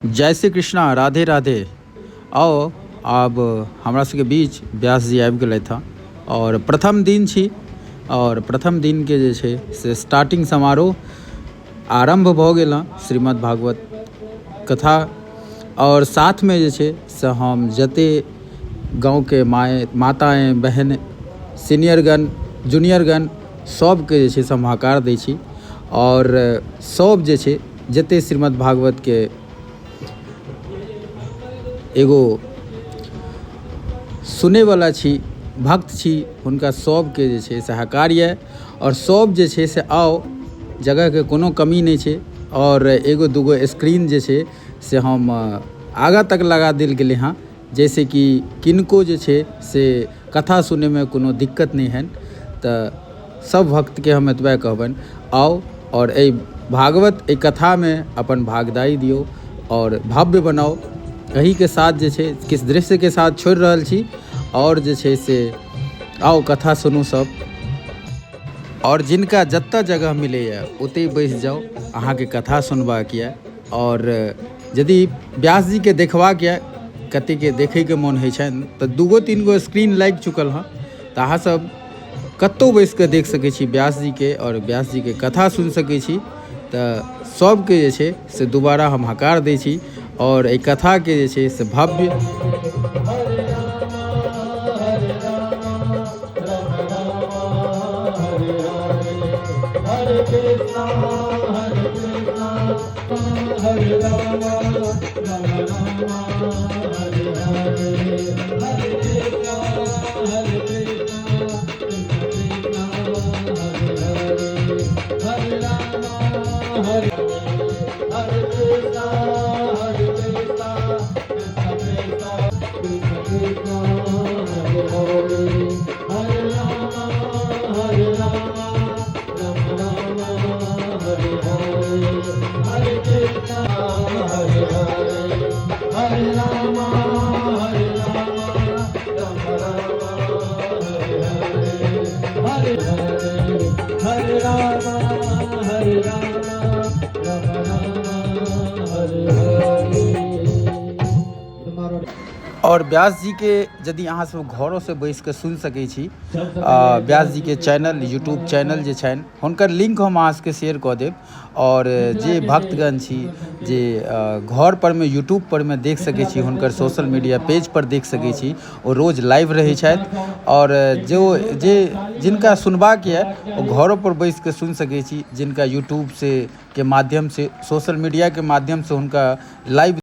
जय श्री कृष्णा, राधे राधे। आउ आब हमरा सबके बीच व्यास जी आबि गेलथि हँ आओर प्रथम दिन छी आओर प्रथम दिनके जे छै से स्टार्टिंग समारोह आरम्भ भऽ गेल हँ श्रीमद् भागवत कथा। आओर साथमे जे छै से हम जतेक गाँवके माय माताएँ बहन सीनियरगण जूनियरगण सबके जे छै से हम हकार दै छी। आओर सब जे छै जतेक श्रीमद् भागवतके एगो सुनैवला छी, भक्त छी, हुनका सबके जे छै से हकार यऽ। आओर सब जे छै से आउ, जगहके कोनो कमी नहि छै। आओर एगो दूगो स्क्रीन जे छै से हम आगाँ तक लगा देल गेलै हँ, जाहिसँ कि किनको जे छै से कथा सुनैमे कोनो दिक्कत नहि होइन। तऽ सब भक्तके हम एतबे कहबनि, आउ आओर एहि भागवत एहि कथामे अपन भागदारी दियौ आओर भव्य बनाउ। एहिके साथ जे छै किछु दृश्यके साथ छोड़ि रहल छी आओर जे छै से आउ कथा सुनू सब। आओर जिनका जतऽ जगह मिलैए ओतहि बैसि जाउ, अहाँके कथा सुनबाक यऽ। आओर यदि व्यास जीके देखबाक यऽ, कतेकके देखैके मोन होइ छनि, तऽ दूगो तीन गो स्क्रीन लागि चुकल हँ, तऽ अहाँसब कतहु बैसि कऽ देख सकै छी व्यास जीके आओर व्यास जीके कथा सुनि सकै छी। तऽ सबके जे छै से दोबारा हम हकार दै छी आओर एहि कथाके जे छै से भव्य आओर व्यास जीके यदि अहाँ सब घरोसँ बैस कऽ सुनि सकै छी, व्यास जीके चैनल यूट्यूब चैनल जे छनि हुनकर लिंक हम अहाँ सबके शेयर कऽ देब। आओर जे भक्तगण छी जे घर परमे यूट्यूब परमे देख सकै छी, हुनकर सोशल मीडिया पेज पर देख सकै छी, ओ रोज लाइव रहै छथि। आओर जो जे जिनका सुनबाक यऽ ओ घरो पर बैस कऽ सुनि सकै छी, जिनका यूट्यूब से के माध्यमसँ सोशल मीडियाके माध्यमसँ हुनका लाइव